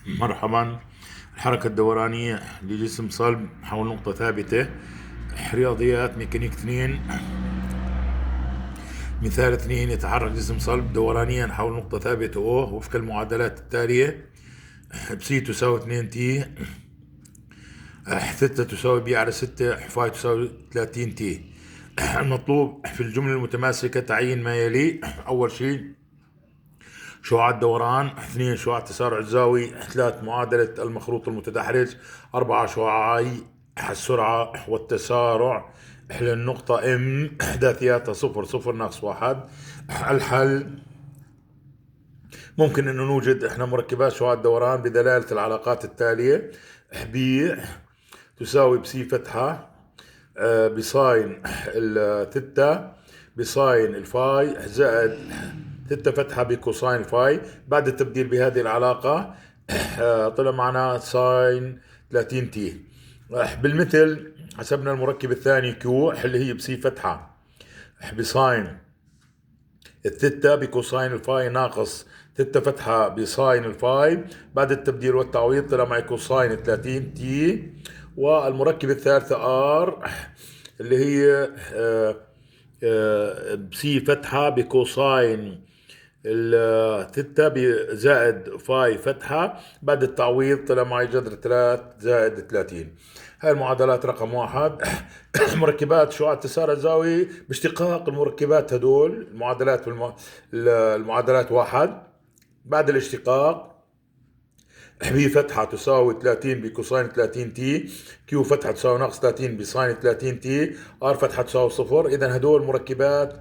مرحبا. الحركة الدورانية لجسم صلب حول نقطة ثابتة، رياضيات ميكانيك 2، مثال 2. يتحرك جسم صلب دورانيا حول نقطة ثابتة O وفق المعادلات التالية: psi تساوي 2 t، ثيتا تساوي pi على 6، phi تساوي 30 t. المطلوب في الجملة المتماسكة تعيين ما يلي: أول شيء شعاع الدوران، 2 شعاع التسارع الزاوي، 3 معادلة المخروط المتدحرج، 4 شعاعي السرعة والتسارع للنقطة M إحداثياتها 0 0 ناقص 1. الحل: ممكن انه نوجد احنا مركبات شعاع الدوران بدلالة العلاقات التالية: P تساوي psi فتحة ب sine ال theta ب sine ال phi زائد ثيتا فتحة ب cosine phi. بعد التبديل بهذه العلاقة طلع معنا sine 30 t. بالمثل حسبنا المركب الثاني Q اللي هي psi فتحة ب sine ال theta ب cosine ال phi ناقص ثيتا فتحة ب sine ال phi. بعد التبديل والتعويض طلع معي cosine 30 t. والمركب الثالثة R اللي هي psi فتحة ب cosine ال theta زائد phi فتحة. بعد التعويض طلع معي جذر 3 زائد 30. هاي المعادلات رقم 1. مركبات شعاع التسارع الزاوي باشتقاق المركبات هدول المعادلات، المعادلات 1. بعد الاشتقاق P فتحة تساوي 30 ب cosine 30 t، Q فتحة تساوي ناقص 30 ب sine 30 t، R فتحة تساوي 0. إذا هدول مركبات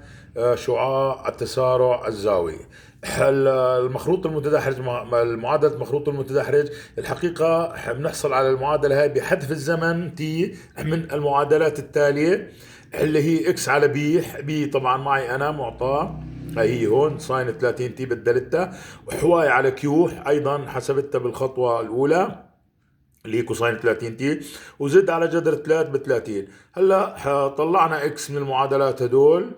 شعاع التسارع الزاوي. المخروط المتدحرج، المعادلة المخروط المتدحرج، الحقيقة بنحصل على المعادلة هاي بحذف الزمن t من المعادلات التالية اللي هي x على P. P طبعا معي انا معطاه، هاي هي هون sine 30 t بدلتها، و y على Q ايضا حسبتها بالخطوة الاولى اللي هي cosine 30 t، و z على جذر 3 ب 30. هلا طلعنا x من المعادلات هدول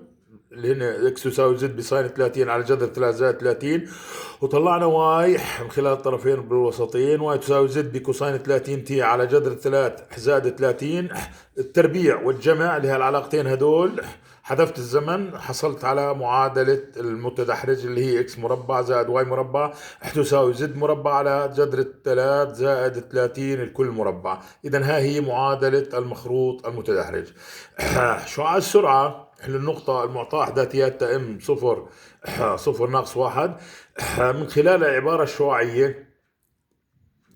اللي هن x تساوي z ب sine 30 على جذر 3 زائد 30، وطلعنا y من خلال الطرفين بالوسطين، y تساوي z ب cosine 30 t على جذر 3 زائد 30. التربيع والجمع لهالعلاقتين هدول، حذفت الزمن، حصلت على معادلة المتدحرج اللي هي x مربع زائد y مربع تساوي z مربع على جذر 3 زائد 30 الكل مربع. اذا ها هي معادلة المخروط المتدحرج. شعاع السرعة للنقطة المعطاة احداثياتها M 0 0 ناقص 1، من خلال العبارة الشعاعية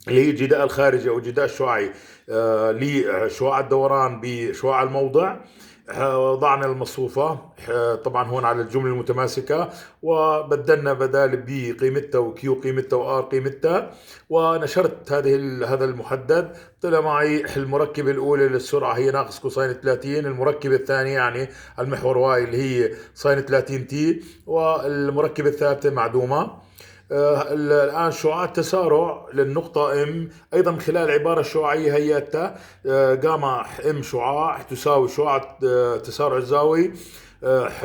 اللي هي الجداء الخارجي او الجداء الشعاعي لشعاع الدوران بشعاع الموضع، وضعنا المصفوفة طبعا هون على الجملة المتماسكة، وبدلنا بدال P قيمتها و Q قيمتها و R قيمتها، ونشرت هذا المحدد. طلع معي المركبة الأولى للسرعة هي ناقص cosine 30، المركبة الثانية يعني المحور y اللي هي sine 30 t، والمركبة الثالثة معدومة. الآن شعاع التسارع للنقطة M أيضا من خلال العبارة الشعاعية هياتها gamma M شعاع تساوي شعاع التسارع الزاوي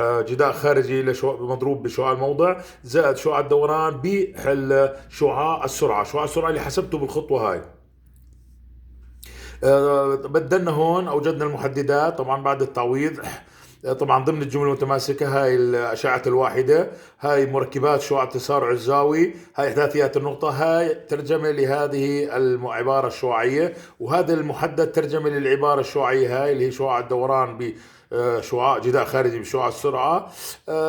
جداء خارجي مضروب بشعاع الموضع زائد شعاع الدوران بشعاع السرعة، شعاع السرعة اللي حسبته بالخطوة هاي. بدلنا هون، أوجدنا المحددات طبعا بعد التعويض، طبعا ضمن الجملة المتماسكة. هاي الأشعة الواحدة، هاي مركبات شعاع التسارع الزاوي، هاي إحداثيات النقطة، هاي ترجمة لهذه العبارة الشعاعية، وهذا المحدد ترجمة للعبارة الشعاعية هاي اللي هي شعاع الدوران بشعاع جداء خارجي بشعاع السرعة.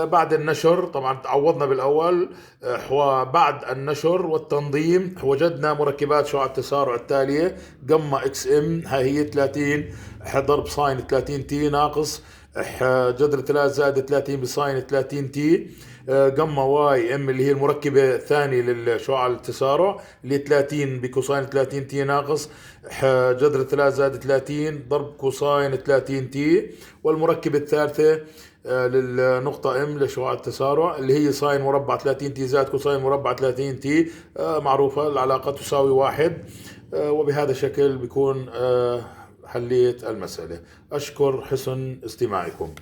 بعد النشر طبعا عوضنا بالأول، وبعد النشر والتنظيم وجدنا مركبات شعاع التسارع التالية: gamma x M هاي هي 30 ضرب sine 30 t ناقص جذر 3 زائد 30 ب sine 30 t، gamma y M اللي هي المركبة الثانية للشعاع التسارع اللي 30 ب cosine 30 t ناقص جذر 3 زائد 30 ضرب cosine 30 t، والمركبة الثالثة للنقطة M لشعاع التسارع اللي هي sine مربع 30 t زائد cosine مربع 30 t، معروفة العلاقة تساوي 1. وبهذا الشكل بيكون حليت المسألة. أشكر حسن استماعكم.